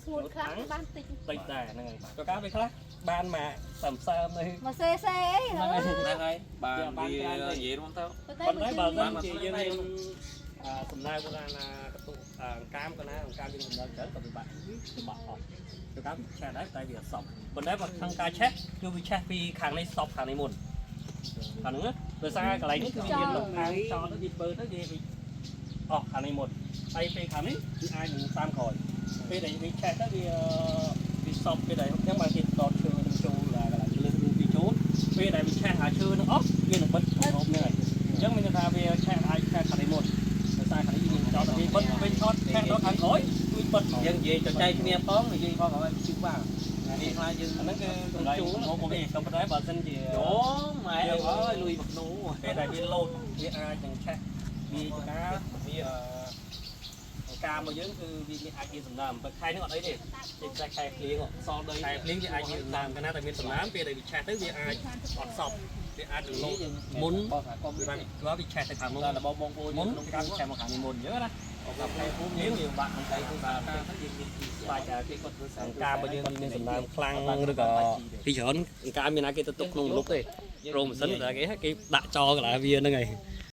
ស្ងួតខ្លះបានតិច តិចដែរហ្នឹងហើយក៏ការពេលខ្លះបានមកសើមៗនេះ មកសេសេអីហ៎ ហ្នឹងហើយបានវានិយាយរួមទៅ ប៉ុន្តែ ប៉ុន្តែ បើ បើសិនជាយើងមានសំណើកណាណាកតុអង្កាមកណាអង្កាមយើងសំណើច្រើនក៏ពិបាកពិបាកអស់ទៅតាមឆេះដែរតែវាសពប៉ុន្តែបើខាងការឆេះគឺវាឆេះពីខាងនេះសពខាងនេះមុនខាងហ្នឹងដោយសារកន្លែងនេះគឺវាមានលំខាងចោលទៅវាបើទៅវាអស់ខាងនេះមុនហើយពេលខាងនេះវាអាចនឹងតាមក្រោយពេលដែលវាឆេះទៅវាវាសពពេលដែលអញ្ចឹងបានគេដតឈើនឹងចូលកន្លែងលឹះនឹងពីចូលពេលដែលវាឆេះអាឈើនឹងអស់វានឹងបិទគម្របហ្នឹងហើយ អញ្ចឹងមានន័យថាវាឆេះអាចឆេះខាងនេះមុនដោយសារខាងនេះយើងចោលតែវាបិទវិញថតឆេះដល់ខាងក្រោយជួយបិទហ្មង យើងនិយាយចែកគ្នាផងនិយាយផងឲ្យជិះបានេះខ្លះយើង អាហ្នឹងគឺកម្លាំងមកមកវាក៏ប៉ុន្តែបើសិនជា អូម៉ែអើយលុយមកនោះ ពេលដែលវាលោតវាអាចនឹងឆេះវាចកាវាការមកយើងគឺវាមានអាចមានសំណើមបើខែនេះអត់អីទេជាពិសេសខែភ្លៀង សល់ដី ខែភ្លៀងវាអាចមានសំណើមកាលណាតែមានសំណើមពេលដែលវាឆេះទៅវាអាចអត់សពវាអាចនឹងលោតមុន បងសហគមន៍ វាបានវាឆេះទៅខាងមុខ តែរបស់បងប្អូន មុន ក្នុង ការឆេះមកខាងនេះមុនអញ្ចឹងណា ដល់ផ្នែកភូមិ ភ្លៀងវាបាក់ក្នុង តែ ខែ គូ គូសា សាការទៅយើងមានទី ស្បាច់ គេគាត់ធ្វើ អង្ការរបស់យើងមានសំណើមខ្លាំងឬក៏ពីច្រើនអង្ការមានណាគេទៅទុកក្នុងលុបទេរោមម៉ាស៊ីនតែគេគេដាក់ចោលកន្លែងវាហ្នឹងហើយ